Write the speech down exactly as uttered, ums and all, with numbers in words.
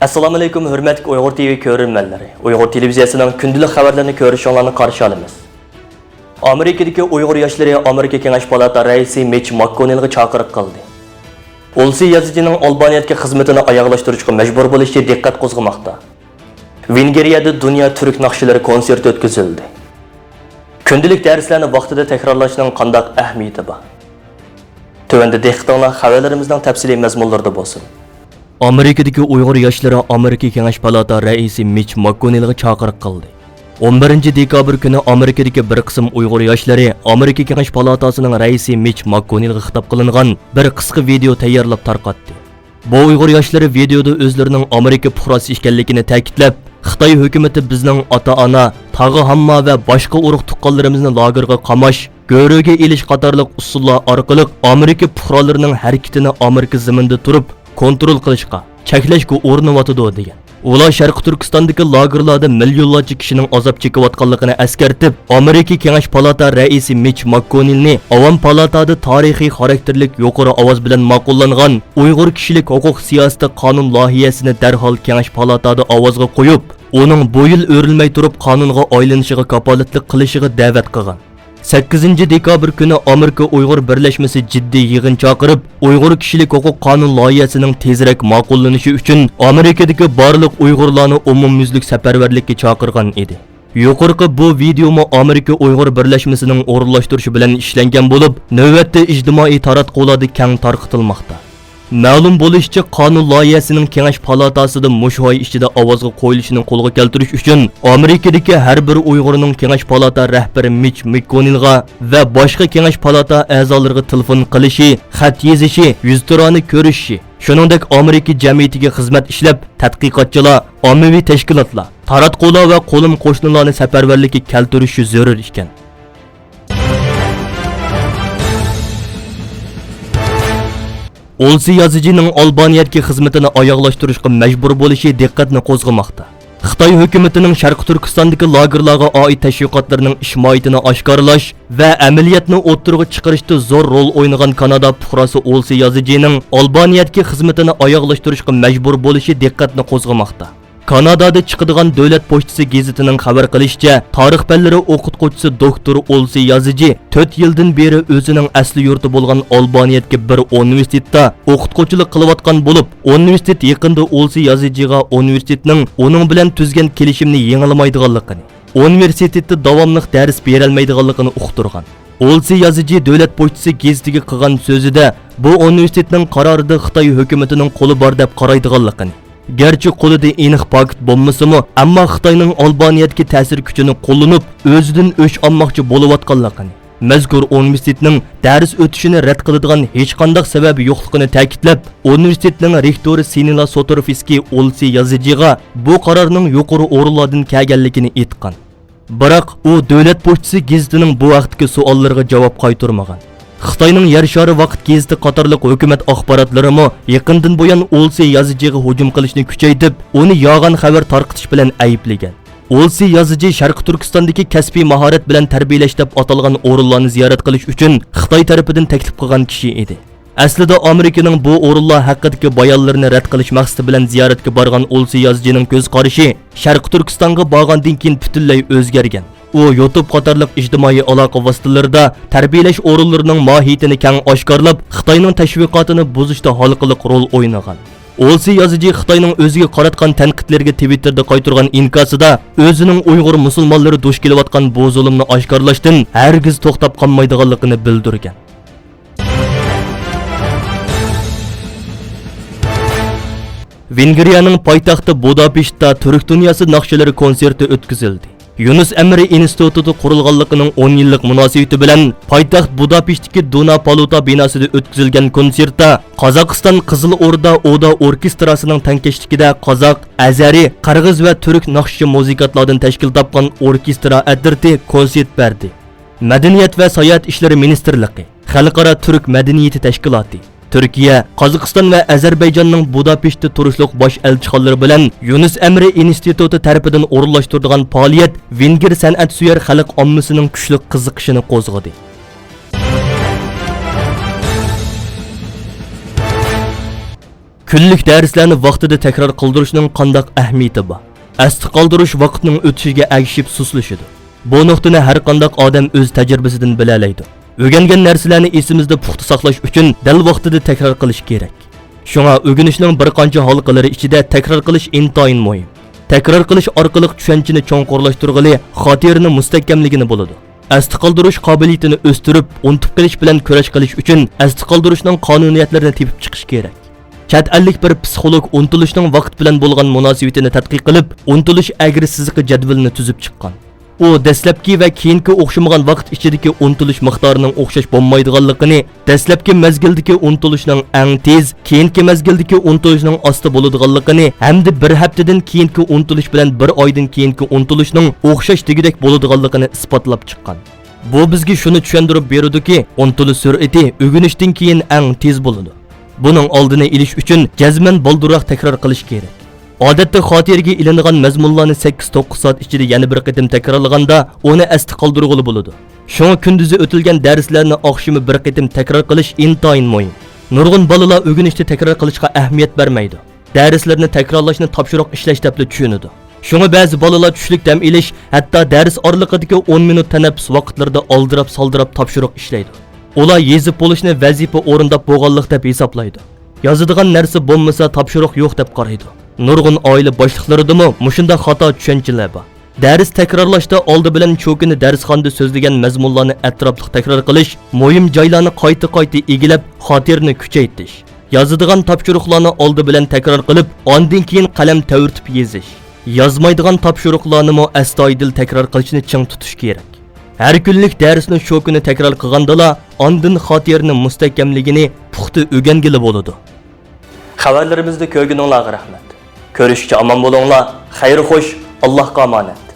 ئەسسالامۇئەلەيكۇم، ھۆرمەتلىك ئۇيغۇر تىۋى كۆرۈرمەنلىرى. ئۇيغۇر تېلېۋىزىيەسىنىڭ كۈندىلىك خەۋەرلىرىنى كۆرۈشۈڭلارنى قارشى ئالىمىز. ئامېرىكىدىكى ئۇيغۇر ياشلىرى ئامېرىكا كېڭەش پالاتا رەئىسى مىچ ماككونېلغا چاقىرىق قىلدى. ئولسى يازىچىنىڭ ئالبانىيەدىكى خىزمىتىنى ئاياغلاشتۇرۇشقا مەجبۇر بولۇشى دىققەت قوزغىماقتا. ۋېنگرىيەدە دۇنيا تۈرك ناخشىلىرى كونسېرتى ئۆتكۈزۈلدى. كۈندىلىك دەرسلەرنى ۋاقتىدا تەكرارلاشنىڭ قانداق ئەھمىيىتى بار؟ تۆۋەندە دىققىتىڭلار خەۋەرلىرىمىزنىڭ تەپسىلىي مەزمۇنلىرىدا بولسۇن. ئامېرىكىدىكى ئۇيغۇر ياشلىرى ئامېرىكا كېڭەش پالاتا رەئىسى مىچ ماككونېلغا چاقىرىق قىلدى. ئون بىرىنچى دېكابىر كۈنى ئامېرىكىدىكى بىر قىسىم ئۇيغۇر ياشلىرى ئامېرىكا كېڭەش پالاتاسىنىڭ رەئىسى مىچ ماككونېلغا خىتاب قىلىنغان بىر قىسقا ۋىدېئو تەييارلاپ تارقاتتى. بۇ ئۇيغۇر ياشلىرى ۋىدېئودا ئۆزلىرىنىڭ ئامېرىكا پۇقراسى ئىكەنلىكىنى تەكىتلەپ، خىتاي ھۆكۈمىتى بىزنىڭ ئاتا-ئانا، تاغا ھامما ۋە باشقا ئۇرۇق-تۇغقانلىرىمىزنى لاگېرغا قاماش، گۆرۈگە ئېلىش قاتارلىق ئۇسۇللار ئارقىلىق ئامېرىكا پۇقرالىرىنىڭ ھەرىكىتىنى ئامېرىكا زېمىنىدا تۇرۇپ كونترول قىلىشقا، چەكلەشكە ئۇرۇنۇۋاتىدۇ، دېگەن. ئۇلار شەرقىي تۈركىستاندىكى لاگېرلاردا مىليونلارچە كىشىنىڭ ئازاب چېكىۋاتقانلىقىنى ئەسكەرتىپ، ئامېرىكا كېڭەش پالاتا رەئىسى مىچ ماككونېلنى ئاۋام پالاتادا تارىخىي خاراكتېرلىك يۇقىرى ئاۋاز بىلەن ماقۇللانغان ئۇيغۇر كىشىلىك ھوقۇق سىياسىتى قانۇن لايىھەسىنى دەرھال كېڭەش پالاتادا ئاۋازغا قويۇپ، ئۇنىڭ بۇ يىل ئۆرۈلمەي تۇرۇپ قانۇنغا ئايلىنىشىغا كاپالەتلىك قىلىشىغا دەۋەت قىلغان. سەككىزىنچى دېكابىر كۈنى ئامېرىكا ئۇيغۇر بىرلەشمىسى جىددىي يىغىن چاقىرىپ، ئۇيغۇر كىشىلىك ھوقۇق قانۇن لايىھەسىنىڭ تېزرەك ماقۇللىنىشى ئۈچۈن ئامېرىكىدىكى بارلىق ئۇيغۇرلارنى ئومۇميۈزلۈك سەپەرۋەرلىككە چاقىرغان ئىدى. يۇقىرىقى بۇ ۋىدېئومۇ ئامېرىكا ئۇيغۇر بىرلەشمىسىنىڭ ئورۇنلاشتۇرۇشى بىلەن ئىشلەنگەن بولۇپ، نۆۋەتتە ئىجتىمائىي تاراتقۇلاردا كەڭ تارقىتىلماقتا. مەلۇم بولۇشىچە، قانۇن لايىھەسىنىڭ كېڭەش پالاتاسىدا مۇشۇ ئاي ئىچىدە ئاۋازغا قويۇلۇشىنى قولغا كەلتۈرۈش ئۈچۈن، ئامېرىكىدىكى ھەر بىر ئۇيغۇرنىڭ كېڭەش پالاتا رەھبىرى مىچ ماككونېلغا ۋە باشقا كېڭەش پالاتا ئەزالىرىغا تېلېفون قىلىشى، خەت يېزىشى، يۈزتۇرانە كۆرۈشۈشى، شۇنىڭدەك ئامېرىكا جەمئىيىتىگە خىزمەت ئىشلەپ، تەتقىقاتچىلار، ئاممىۋى تەشكىلاتلار، تاراتقۇلار ۋە قولۇم-قوشنىلارنى سەپەرۋەرلىككە كەلتۈرۈشى زۆرۈر ئىكەن. ئولسى يازىجىنىڭ ئالبانىيەدىكى خىزمىتىنى ئاياغلاشتۇرۇشقا مەجبۇر بولۇشى دىققەتنى قوزغىماقتا. خىتاي ھۆكۈمىتىنىڭ شەرقىي تۈركىستاندىكى لاگېرلارغا ئائىت تەشۋىقاتلىرىنىڭ ئىش ماھىيىتىنى ئاشكارىلاش ۋە ئەمەلىيەتنى ئوتتۇرىغا چىقىرىشتا زور رول ئوينىغان كانادا پۇقراسى ئولسى يازىجىنىڭ ئالبانىيەدىكى خىزمىتىنى ئاياغلاشتۇرۇشقا مەجبۇر بولۇشى دىققەتنى قوزغىماقتا. كانادادا چىقىدىغان دۆلەت پوچتىسى گېزىتىنىڭ خەۋەر قىلىشىچە، تارىخ پەنلىرى ئوقۇتقۇچىسى دوكتور ئولسى يازىجى تۆت يىلدىن بېرى ئۆزىنىڭ ئەسلى يۇرتى بولغان ئالبانىيەدىكى بىر ئۇنىۋېرسىتېتتا ئوقۇتقۇچىلىق قىلىۋاتقان بولۇپ، ئۇنىۋېرسىتېت يېقىندا ئولسى يازىجىغا ئۇنىۋېرسىتېتنىڭ ئۇنىڭ بىلەن تۈزگەن كېلىشىمنى يېڭىلىمايدىغانلىقىنى، ئۇنىۋېرسىتېتتا داۋاملىق دەرس بېرەلمەيدىغانلىقىنى ئۇقتۇرغان. ئولسى يازىجى دۆلەت پوچتىسى گېزىتىگە قىلغان سۆزىدە، بۇ ئۇنىۋېرسىتېتنىڭ قارارىدا خىتاي ھۆكۈمىتىنىڭ قولى بار دەپ قارايدىغانلىقىنى، گەرچە قولىدا ئېنىق پاكىت بولمىسىمۇ، ئەمما خىتاينىڭ ئالبانىيەدىكى تەسىر كۈچىنى قوللىنىپ، ئۆزىدىن ئۆچ ئالماقچى بولۇۋاتقانلىقىنى، مەزكۇر ئۇنىۋېرسىتېتنىڭ دەرس ئۆتۈشىنى رەت قىلىدىغان ھېچقانداق سەۋەبى يوقلۇقىنى تەكىتلەپ، ئۇنىۋېرسىتېتنىڭ رېكتورى سىنىلا سوتوروفسكىي ئولسى يازىجىغا بۇ قارارنىڭ يۇقىرى ئورۇنلاردىن كەلگەنلىكىنى ئېيتقان. بىراق ئۇ دۆلەت پوچتىسى گېزىتىنىڭ بۇ ھەقتىكى سوئاللىرىغا جاۋاب قايتۇرمىغان. خىتاينىڭ يەر شارى ۋاقىت گېزىتى قاتارلىق ھۆكۈمەت ئاخباراتلىرىمۇ يېقىندىن بۇيان ئولسى يازىجىغا ھۇجۇم قىلىشنى كۈچەيتىپ، ئۇنى يالغان خەۋەر تارقىتىش بىلەن ئەيىبلىگەن. ئولسى يازىجى شەرقىي تۈركىستاندىكى كەسپىي ماھارەت بىلەن تەربىيەلەش دەپ ئاتالغان ئورۇنلارنى زىيارەت قىلىش ئۈچۈن خىتاي تەرىپىدىن تەكلىپ قىلغان كىشى ئىدى. ئەسلىدە ئامېرىكىنىڭ بۇ ئورۇنلار ھەققىدىكى بايانلىرىنى رەت قىلىش مەقسىتى بىلەن زىيارەتكە بارغان ئولسى يازىجىنىڭ كۆز قارىشى شەرقىي تۈركىستانغا بارغاندىن كېيىن پۈتۈنلەي ئۆزگەرگەن. ئۇ يۇتۇب قاتارلىق ئىجتىمائىي ئالاقە ۋاسىتىلىرىدا تەربىيەلەش ئورۇنلىرىنىڭ ماھىيىتىنى كەڭ ئاشكارىلاپ، خىتاينىڭ تەشۋىقاتىنى بۇزۇشتا ھالقىلىق رول ئوينىغان. ئولسى يازىجى خىتاينىڭ ئۆزىگە قاراتقان تەنقىدلىرىگە تىۋىتتېردا قايتۇرغان ئىنكاسىدا ئۆزىنىڭ ئۇيغۇر مۇسۇلمانلىرى دۇچ كېلىۋاتقان بۇ زۇلۇمنى ئاشكارىلاشتىن ھەرگىز توختاپ قالمايدىغانلىقىنى بىلدۈرگەن. ۋېنگرىيەنىڭ پايتەختى بۇداپېشتتا تۈرك دۇنياسى ناخشىلىرى كونسېرتى ئۆتكۈزۈلدى. يۇنۇس ئەمرى ئىنستىتۇتى قۇرۇلغانلىقىنىڭ ئون يىللىق مۇناسىۋىتى بىلەن پايتەخت بۇداپېشتتىكى دونا پالۇتا بىناسىدا ئۆتكۈزۈلگەن كونسېرتتا قازاقىستان قىزىل ئوردا ئودا ئوركېستراسىنىڭ تەڭكەشلىكىدە قازاق، ئەزەرى، قىرغىز ۋە تۈرك ناخشىچى مۇزىكانتلاردىن تەشكىل تاپقان ئوركېسترا ئەترىتى كونسېرت بەردى. مەدەنىيەت ۋە ساياھەت ئىشلىرى مىنىستىرلىقى، خەلقئارا تۈرك مەدەنىيىتى تەشكىلاتى، تۈركىيە، قازاقىستان ۋە ئەزەربەيجاننىڭ بۇداپېشتتا تۇرۇشلۇق باش ئەلچىخانىلىرى بىلەن يۇنۇس ئەمرى ئىنستىتۇتى تەرىپىدىن ئورۇنلاشتۇرىدىغان پائالىيەت ۋېنگىر سەنئەتسۆيەر خەلق ئاممىسىنىڭ كۈچلۈك قىزىقىشىنى قوزغىدى. كۈنلۈك دەرسلەرنى ۋاقتىدا تەكرار قىلدۇرۇشنىڭ قانداق ئەھمىيىتى بار؟ ئەستە قالدۇرۇش ۋاقىتنىڭ ئۆتۈشىگە ئەگىشىپ سۇسلىشىدۇ. بۇ نۇقتىنى ھەر قانداق ئادەم ئۆز تەجرىبىسىدىن بىلەلەيدۇ. ئۆگەنگەن نەرسىلەرنى ئېسىمىزدە پۇختا ساقلاش ئۈچۈن دەل ۋاقتىدا تەكرار قىلىش كېرەك. شۇڭا ئۆگىنىشنىڭ بىر قانچە ھالقىلىرى ئىچىدە تەكرار قىلىش ئىنتايىن مۇھىم. تەكرار قىلىش ئارقىلىق چۈشەنچىنى چوڭقۇرلاشتۇرغىلى، خاتىرىنى مۇستەھكەملىگىلى بولىدۇ. ئەستە قالدۇرۇش قابىلىيىتىنى ئۆستۈرۈپ، ئۇنتۇپ قېلىش بىلەن كۈرەش قىلىش ئۈچۈن ئەستە قالدۇرۇشنىڭ قانۇنىيەتلىرىنى تېپىپ چىقىش كېرەك. چەت ئەللىك بىر پسىخولوگ ئۇنتۇلۇشنىڭ ۋاقىت بىلەن بولغان مۇناسىۋىتىنى تەتقىق قىلىپ، ئۇنتۇلۇش ئەگرى سىزىقى جەدۋىلىنى تۈزۈپ چىققان. ئۇ دەسلەپكى ۋە كېيىنكى ئوخشىمىغان ۋاقىت ئىچىدىكى ئۇنتۇلۇش مىقدارىنىڭ ئوخشاش بولمايدىغانلىقىنى، دەسلەپكى مەزگىلدىكى ئۇنتۇلۇشنىڭ ئەڭ تېز، كېيىنكى مەزگىلدىكى ئۇنتۇلۇشنىڭ ئاستا بولىدىغانلىقىنى ھەمدە بىر ھەپتىدىن كېيىنكى ئۇنتۇلۇش بىلەن بىر ئايدىن كېيىنكى ئۇنتۇلۇشنىڭ ئوخشاش دېگۈدەك بولىدىغانلىقىنى ئىسپاتلاپ چىققان. بۇ بىزگە شۇنى چۈشەندۈرۈپ بېرىدۇكى، ئۇنتۇلۇش سۈرئىتى ئۆگىنىشتىن كېيىن ئەڭ تېز بولىدۇ. بۇنىڭ ئالدىنى ئېلىش ئۈچۈن جەزمەن بالدۇرراق تەكرار قىلىش كېرەك. ئادەتتە خاتىرىگە ئېلىنغان مەزمۇنلارنى سەككىز توققۇز سائەت ئىچىدە يەنە بىر قېتىم تەكرارلىغاندا، ئۇنى ئەستە قالدۇرغىلى بولىدۇ. شۇڭا كۈندۈزى ئۆتۈلگەن دەرسلەرنى ئاخشىمى بىر قېتىم تەكرار قىلىش ئىنتايىن مۇھىم. نۇرغۇن بالىلار ئۆگىنىشتە تەكرار قىلىشقا ئەھمىيەت بەرمەيدۇ. دەرسلىرىنى تەكرارلاشنى تاپشۇرۇق ئىشلەش دەپلا چۈشىنىدۇ. شۇڭا بەزى بالىلار چۈشلۈك دەم ئېلىش، ھەتتا دەرس ئارىلىقىدىكى ئون مىنۇت تەنەپپۇس ۋاقىتلىرىدا ئالدىراپ-سالدىراپ تاپشۇرۇق ئىشلەيدۇ. ئۇلار يېزىپ بولۇشنى ۋەزىپە ئورۇنداپ بولغانلىق دەپ ھېسابلايدۇ. يازىدىغان نەرسە بولمىسا، تاپشۇرۇق يوق دەپ قارايدۇ. نۇرغۇن ئائىلە باشلىقلىرىدىمۇ مۇشۇنداق خاتا چۈشەنچىلەر بار. دەرس تەكرارلاشتا ئالدى بىلەن شۇ كۈنى دەرسخانىدا سۆزلىگەن مەزمۇنلارنى ئەتراپلىق تەكرار قىلىش، مۇھىم جايلارنى قايتا-قايتا ئىگىلەپ، خاتىرىنى كۈچەيتىش، يازىدىغان تاپشۇرۇقلارنى ئالدى بىلەن تەكرار قىلىپ، ئاندىن كېيىن قەلەم تەۋرىتىپ يېزىش، يازمايدىغان تاپشۇرۇقلارنىمۇ ئەستايىدىل تەكرار قىلىشنى چىڭ تۇتۇش كېرەك. ھەر كۈنلۈك دەرسنى شۇ كۈنى تەكرار قىلغاندىلا، ئاندىن خاتىرىنى مۇستەھكەملىگىنى، پۇختا ئۆگەنگىلى بولىدۇ. خەۋەرلىرىمىزنى كۆرگىنىڭلارغا رەھمەت. كۆرۈشكىچە ئامان بولۇڭلار. خەير خوش، ئاللاھقا ئامانەت.